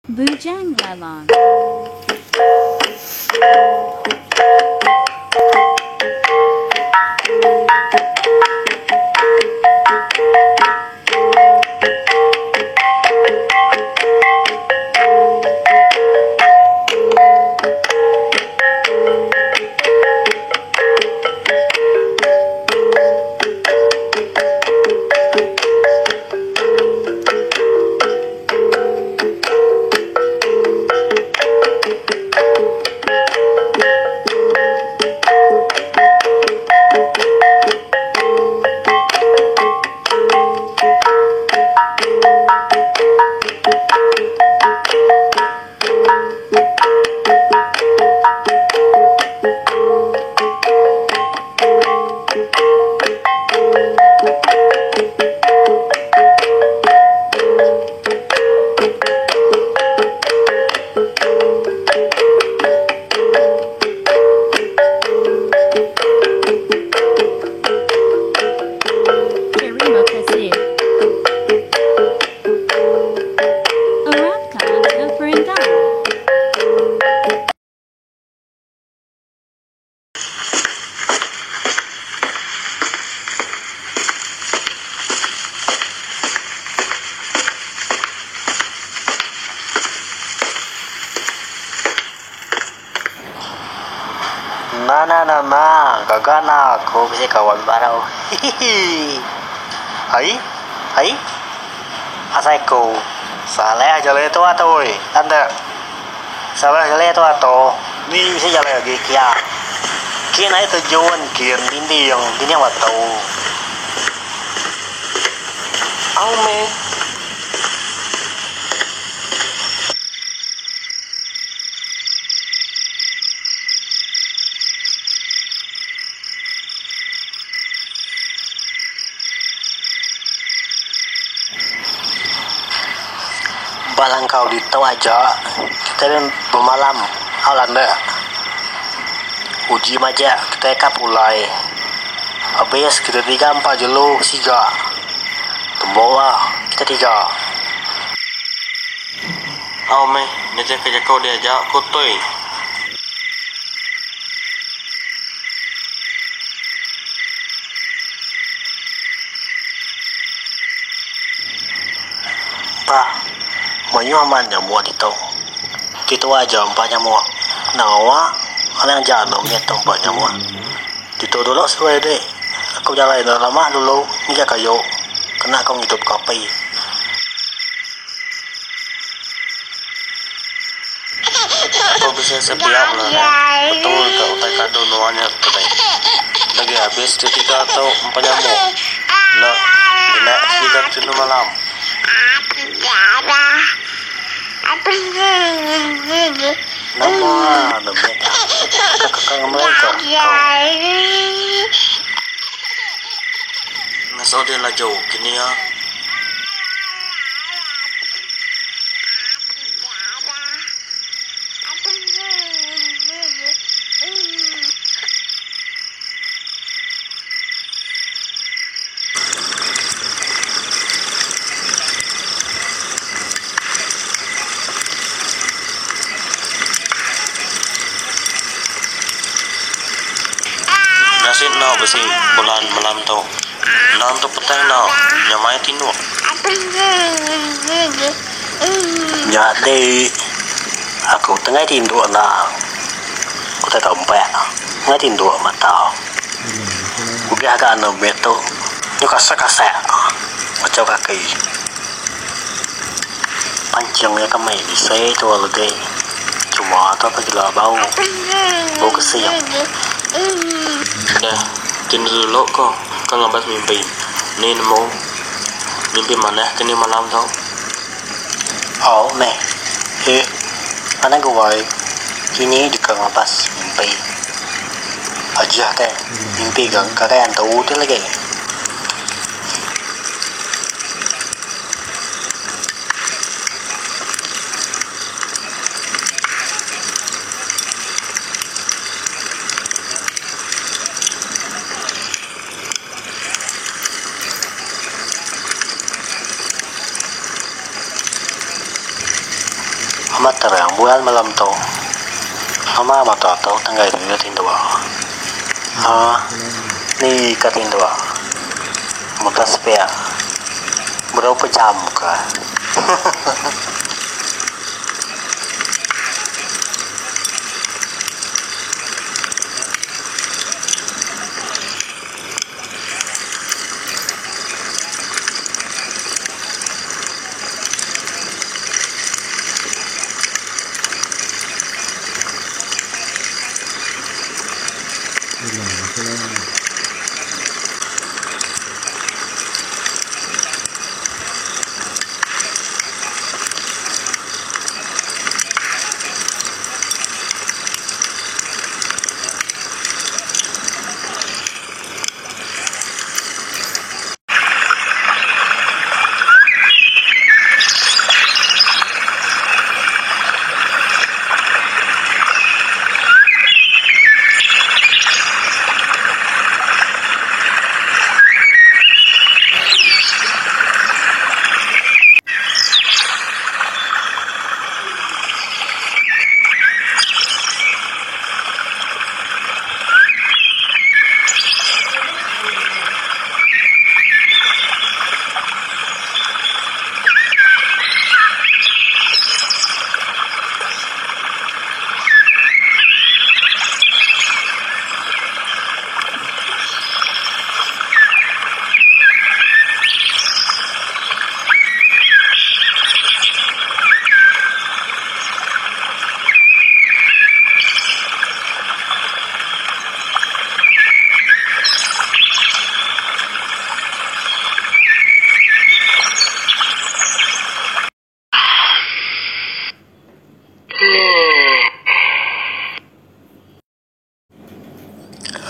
Bujang Lelang. Terima kasih. Arapka teperindang. Nama nama gaga na aku bisi kawan baru hihihi ai ai asai ku salah jalai tu atoi anda salah jalai tu ato ni bisi jalai agi kia kin ai tujuan kin dinding dinding batu. Au meh. Ba langkau ditu aja kitai bemalam au landa. Uji majak kitai ka pulai. Abis kitai tiga empa jelu siga. Tembu ah kitai tiga. Au meh nitihka jaku diaja ku tui. Pah, mayuh amat nyamuk ditu. Ti tuai aja empa nyamuk. Nawa anang aja anu mit tu empa nyamuk. Ditu dulu seduai dik. Aku bejalai enda lama dulu ngiga kayu kena aku ngidup kopi. Aku bisi sepiak bala ne betul ka utai kadu nuan nya tadi. Lagi abis ti tiga tu empa nyamuk enda gina sigat tinu malam. Nama ne meh nya ka kekang ngemai ka kau. Ngasuh dih laju kini iya. Nasit enda bisi bulan malam tu. Endang tu petang enda nyamai tinduk. Nyadi aku tengah tinduk enda utai tau empat tengah tinduk mata. Udah ga anu mit tu nyau kasak kasak macam kaki. Pancing iya ke mei bisi tua legi cuma tu pagila bau bau kesing. Dah ti dulu ko ka ngabas mimpi ni nemu mimpi manah ke ni malam tu. Au meh eh anang guai kini deka ngabas mimpi ajah te mimpi ga ngagai antu ti lagi. Amat terang bulan malam tu. Nama mata tu tanggai diri tinduk. Ha ni ka tinduk. Mata sepiak berapa jam ka.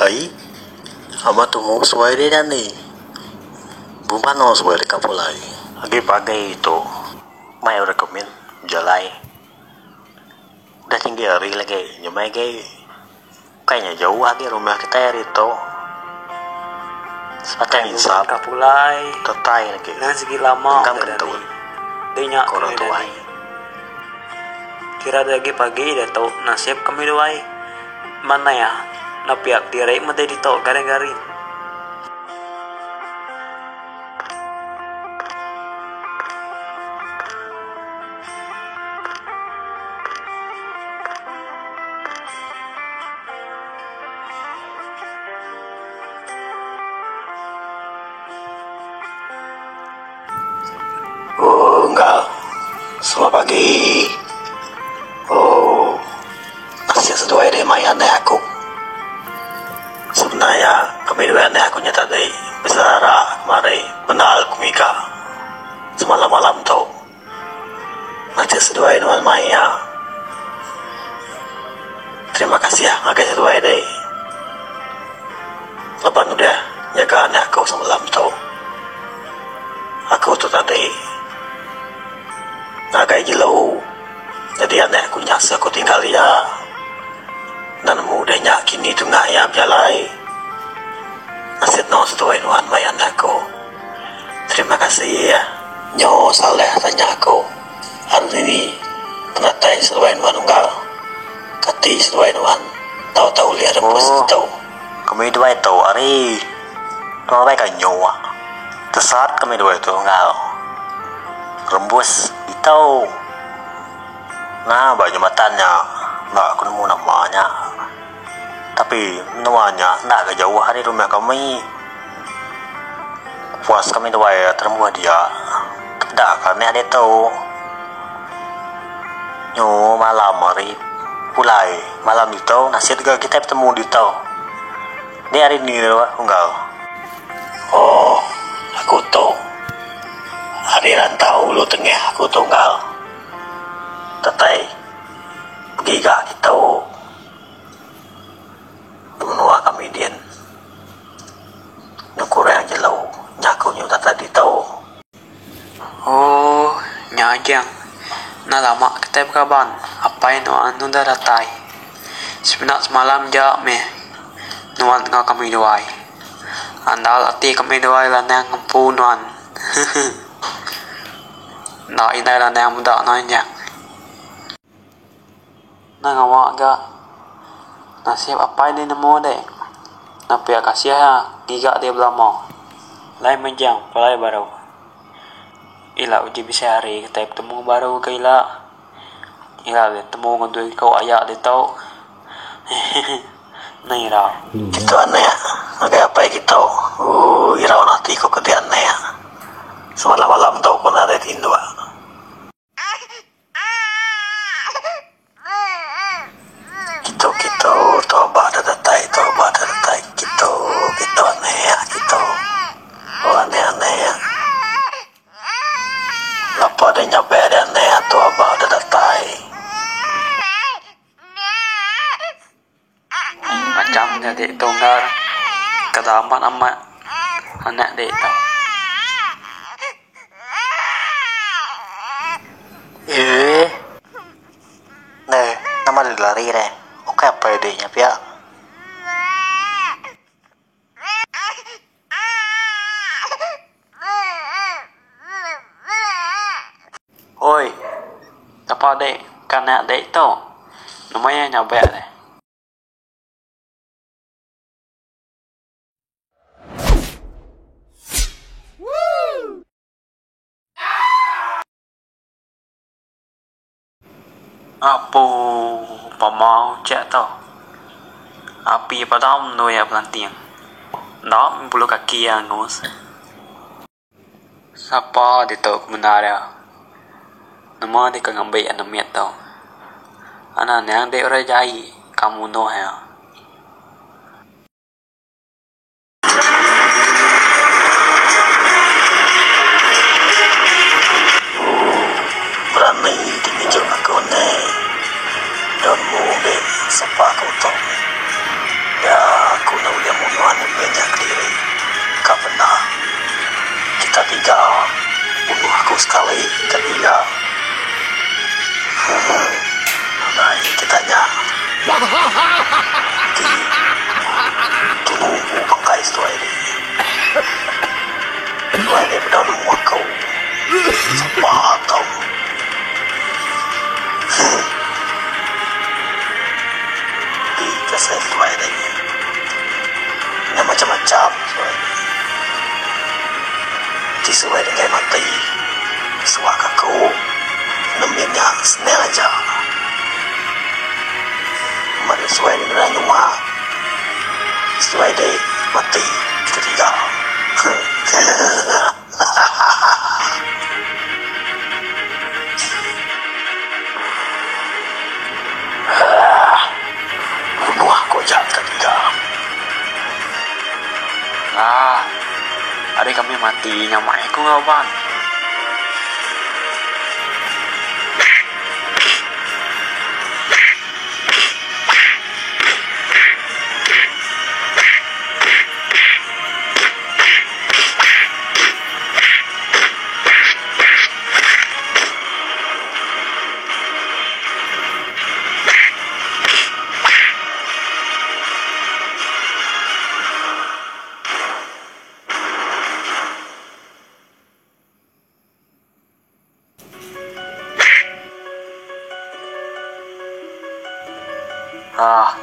Ai, amat tumu seduai deh dani. Bumban meh seduai deka pulai. Agi pagi tu mai orang ke min bejalai. Udah tinggi hari lagi nyamai agi. Ukai nya jauh agi rumah kitai ari tu. Sepatai nginsap Ka pulai. Tetai lagi. Nang sigi lama Genggam udah kentut. dani. Deh nya Ko orang kami tuai. dani. Kira deh agi pagi diatu nasib kami duai. Manah iya nepiak diri meda ditu garing-garing. Oh enggau selamat pagi. Oh nasib seduai deh mai anak aku. Sebenar iya kami duai anak aku nya tadi beserara kemari bendar ku ngiga semalam malam tu. Nasib seduai nuan mai iya. Terima kasih ngagai seduai deh laban udah nyaga anak aku semalam tu. Aku tu tadi ngagai jelu nyadi anak aku nya se aku tinggal iya. Enda nemu udah nya kini tunga iya bejalai. Nasit no seduai nuan mai anak aku. Terima kasih. Nyo salah tanya aku hari dini penatai seduai nuan unggal. Kati seduai nuan tau tau ulih rembus Oh. ditu. Kami duai tu ari Tuai ka nyo. Tesat kami duai tu enggau rembus ditu. Nah ba jembatan nya enda ku nemu nama nya. Tapi menua nya enda ga jauh ari rumah kami. Puas kami duai terembuh dia peda ka meh ditu. Nyu malam hari pulai malam ditu nasit ga kitai betemu ditu. Ni hari ni unggal. Oh, aku tu. Ari rantau ulu tengah aku tu unggal. Tatai begiga ditu menua kami din. Nyau kurang jelu nya aku nyu tatai ditu. Oh, nya ajang. Enda lama kitai bekaban, apai nuan udah datai. Semina semalam ja meh nuan enggau kami duai. Andal ati kami duai lanang ngempu nuan. Hehe. Enda indai lanang meda nuan ajang. Enda ngawa ga. Nasib apai deh nemu deh. Enda pia kasih iya ngiga deh belama. Alai mejang pulai baru. Ila uji bisi hari kitai betemu baru ke ila. Ila deh temu ngan dua iku aya ditu. Hehehe. Enda irau. Kitu anak ngagai apai kitu. Ooh irau ati ku ke ti anak. Semalam-malam tu ku nadai tinduk. Kitu kitu toba da datai toba da datai kitu kitu anek kitu oh anek anek lapa da nyabe da anek toba da datai. Macam nya ti tunggal kada amat amat anak ti tu. Eeh. Neh, nama deh lari deh. Ukai apai deh nya pia. Oi, sapa dek ke anak dek tu? Nama iya nyabak deh. Apu pama uchak tu. Api padam endur iya belanting. Enda meh bulu kaki iya angus. Sapa ditu ke bendar iya. Nama deka ngambi anak mit tu. Anak anang dek orang jai ka munuh iya. Berani ti ngejuk aku neh. Dau nemu deh sapa aku tu. Nya aku enda ulih munuh anak mit nya kediri. Ka bendar. Kita tiga bunuh aku sekali ka tiga. Huh. Nadai kita nya. Ti tunu empu bangkai seduai deh. Seduai deh bedau nemu aku. Sapa tu. Huh. Ti kasih seduai deh. Nya macam-macam seduai deh. Ti seduai deh enggai mati. Suak aku nembiak nya senang aja. Meri seduai deh ngena nyua. Seduai deh mati ketiga. Bunuh aku aja ketiga. Aah. Ari kami mati nyamai ku enggau ban. Aah,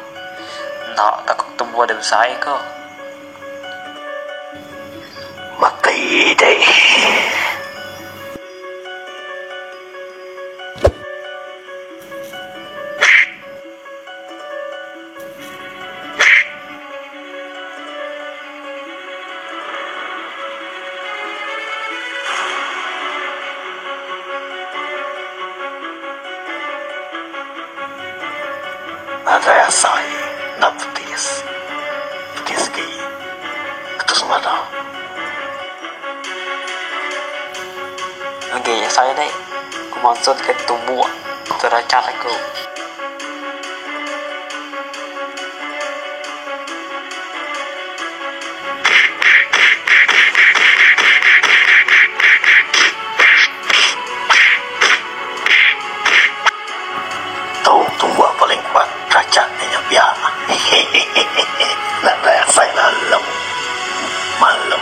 enda takut tumbuh da besai ko. Mati deh. Nadai asai enda pedis. Pedis agi ketus mada. Agi asai deh ku mansut ke tumbuk teracat aku. Tu tumbuk paling kuat racat inya pia. Hehehehe nadai asai lalu. Malu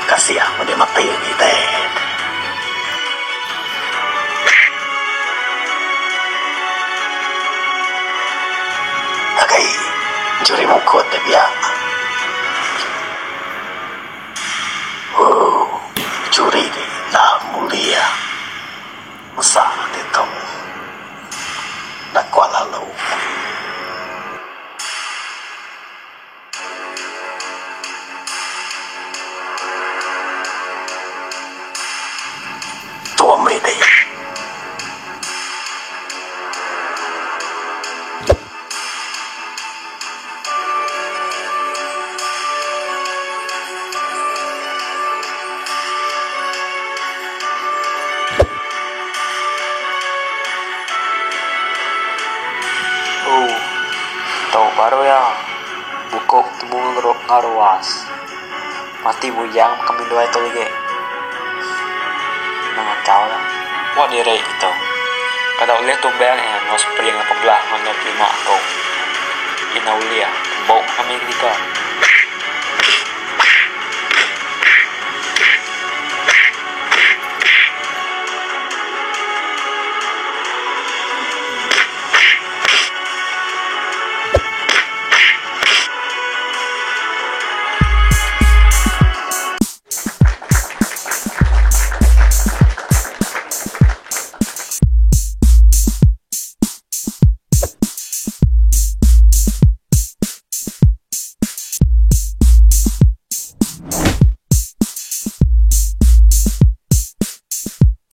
kasih meda mati agi deh. Ngagai enchuri mukut deh pia. Ooh enchuri ti enda mulia mesa ditu. Enda kuat lalu. Tua meri deh. Ooh, tu baru iya buku temu enggau ruas. Mati bujang kami duai tu lagi. Nang ngachau lah. Buat diri tu. Kada ulih tumbang iya enggau spring 18 enggau 25 aku. Ina ulih, tembu kami ketiga.